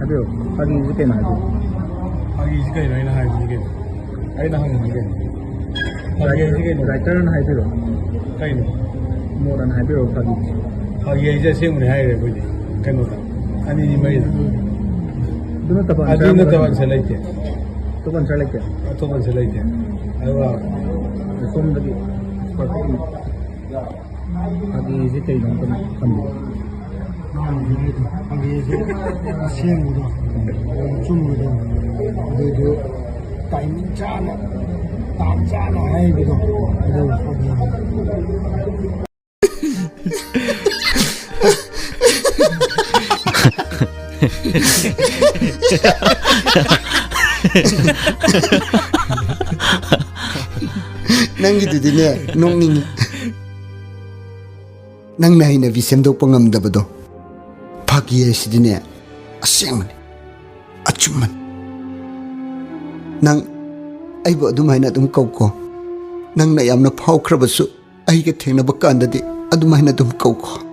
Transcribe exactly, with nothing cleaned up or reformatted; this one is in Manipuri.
ꯍꯥꯏꯕꯤꯔꯣ꯫ ꯐꯥꯒꯤꯁꯤ ꯀꯩꯅꯣ ꯍꯥꯏꯕꯤꯌꯨ꯫ ꯐꯥꯒꯤꯁꯤ ꯀꯩꯅꯣ? ꯑꯩꯅ ꯍꯥꯏꯕꯅꯤ ꯀꯩꯅꯣ꯫ ꯑꯩꯅ ꯍꯪꯉꯤꯅꯤ ꯀꯩꯅꯣ꯫ ꯐꯥꯒꯤ ꯍꯥꯏꯁꯤ ꯀꯩꯅꯣ? Writer ꯑꯅ ꯍꯥꯏꯕꯤꯔꯣ꯫ ꯀꯩꯅꯣ? ꯃꯣꯠ ꯑꯅ ꯍꯥꯏꯕꯤꯔꯣ ꯐꯥꯒꯤ꯫ ꯐꯥꯒꯤ ꯍꯥꯏꯁꯦ ꯑꯁꯦꯡꯕꯅꯤ ꯍꯥꯏꯔꯦ ꯑꯩꯈꯣꯏꯗꯤ꯫ ꯀꯩꯅꯣꯗ꯫ ꯑꯅꯤꯅꯤ ꯃꯔꯤꯗ꯫ ꯑꯗꯨ ꯅꯠꯇꯕ ꯑꯗꯨ answer ꯅꯠꯇꯕ ꯑꯃꯒ answer ꯂꯩꯇꯦ꯫ ꯑꯇꯣꯞꯄ answer ꯂꯩꯇꯦ꯫ ꯑꯇꯣꯞꯄ answer ꯂꯩꯇꯦ꯫ ꯑꯗꯨꯒ ꯁꯣꯝꯗꯒꯤ ꯐꯥꯒꯤꯁꯤ ꯀꯩꯅꯣ ꯑꯝꯇ ꯊꯝꯕꯤꯌꯨ꯫ ꯃꯥꯅ ꯍꯥꯏꯗꯣ ꯐꯥꯒꯤꯁꯦ ꯑꯁꯦꯡꯕꯗꯣ, ꯑꯆꯨꯝꯕꯗꯣ, ꯑꯗꯨꯗꯣ timing ꯆꯥꯅ, ꯇꯥꯟ ꯆꯥꯅ ꯍꯥꯏꯕꯗꯣ, ꯑꯗꯨ ꯐꯥꯒꯤꯅꯤ꯫ ꯅꯪꯒꯤꯗꯨꯗꯤꯅꯦ, ꯅꯣꯛꯅꯤꯡꯉꯤ꯫ ꯅꯪꯅ ꯍꯩꯅꯕꯤ ꯁꯦꯝꯗꯣꯛꯄ ꯉꯝꯗꯕꯗꯣ꯫ ꯐꯥꯒꯤ ꯍꯥꯏꯁꯤꯗꯤꯅꯦ, ꯑꯁꯦꯡꯕꯅꯤ, ꯑꯆꯨꯝꯕꯅꯤ꯫ ꯅꯪ ꯑꯩꯕꯨ ꯑꯗꯨꯃꯥꯏꯅ ꯑꯗꯨꯝ ꯀꯧꯀꯣ꯫ ꯅꯪꯅ ꯌꯥꯝꯅ ꯐꯥꯎꯈ꯭ꯔꯕꯁꯨ ꯑꯩꯒ ꯊꯦꯡꯅꯕ ꯀꯥꯟꯗꯗꯤ ꯑꯗꯨꯃꯥꯏꯅ ꯑꯗꯨꯝ ꯀꯧꯀꯣ꯫